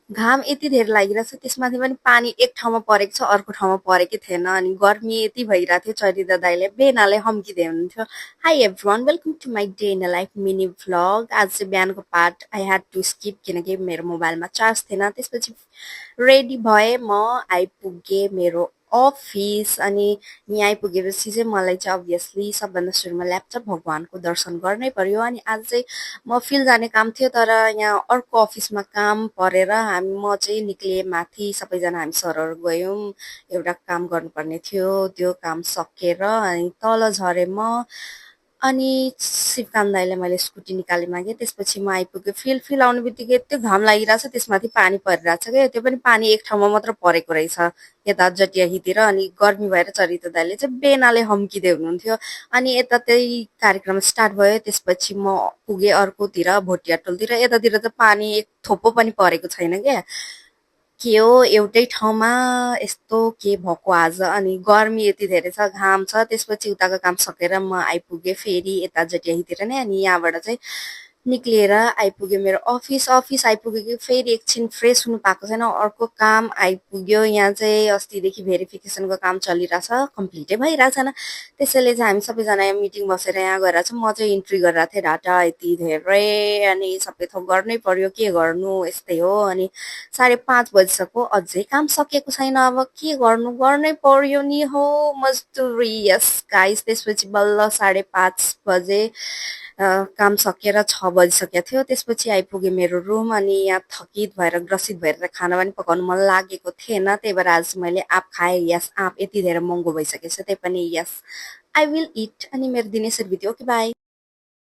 घाम यति धेरै लागिरहेछ त्यसमाथि पनि पानी एक ठाउँमा परेको छ अर्को ठाउँमा परेकै थिएन अनि गर्मी यति भइरहेको थियो चरिता दाइले बेनाले हम्किँदै हुनुहुन्थ्यो। Hi everyone welcome to my day in a life mini vlog. आज चाहिँ बिहानको part I had to skip किनकि मेरो मोबाइलमा चार्ज थिएन। त्यसपछि रेडी भएँ म आइपुगेँ मेरो अफिस अनि यहाँ आइपुगेपछि चाहिँ मलाई चाहिँ अभियसली सबभन्दा सुरुमा ल्यापटप भगवानको दर्शन गर्नै पर्यो अनि आज चाहिँ म फिल्ड जाने काम थियो तर यहाँ अर्को अफिसमा काम परेर म चाहिँ निक्लिएँ माथि सबैजना हामी सरहरू गयौँ एउटा काम गर्नुपर्ने थियो त्यो काम सकेर अनि तल झरेँ म अनि शिवकान्त दाइलाई मैले स्कुटी निकाली मागेँ त्यसपछि म आइपुगेँ फिल्ड आउने बित्तिकै यत्रो घाम लागिरहेछ त्यसमाथि पानी परिरहेछ क्या त्यो पनि पानी एक ठाउँमा मात्र परेको रहेछ यता जटियाहीतिर अनि गर्मी भएर चरिता दाइले चाहिँ बेनाले हम्किँदै हुनुहुन्थ्यो अनि यता त्यही कार्यक्रम स्टार्ट भयो त्यसपछि म पुगेँ अर्कोतिर भोटिया टोलतिर यतातिर त पानी एक थोपो पनि परेको छैन क्या के हो एउटै ठाउँमा यस्तो के भएको आज अनि गर्मी यति धेरै छ घाम छ त्यसपछि उताको काम सकेर म आइपुगेँ फेरि यता जटियाहीतिर नै अनि यहाँबाट चाहिँ निक्लिएर आइपुग्यो मेरो अफिस आइपुगेँ फेरि एकछिन फ्रेस हुनु पाएको छैन अर्को काम आइपुग्यो यहाँ चाहिँ अस्तिदेखि भेरिफिकेसनको काम चलिरहेछ कम्प्लिटै भइरहेको छैन त्यसैले चाहिँ हामी सबैजना यहाँ मिटिङ बसेर यहाँ गएर चाहिँ म चाहिँ इन्ट्री गरिरहेको थिएँ डाटा यति धेरै अनि सबै थोक गर्नै पर्यो के गर्नु यस्तै हो अनि 5:30 बजिसक्यो अझै काम सकेको छैन अब के गर्नु गर्नै पर्यो नि हो मजदुरी यस गाइस त्यसपछि बल्ल 5:30 बजे काम सकेर 6 बजिसकेको थियो त्यसपछि आइपुगेँ मेरो रुम अनि यहाँ थकित भएर ग्रसित भएर खाना पनि पकाउनु मन लागेको थिएन त्यही भएर आज मैले आँप खाएँ यस आँप यति धेरै महँगो भइसकेको छ त्यही पनि यस आई विल इट अनि मेरो दिन यसरी बित्यो ओके बाई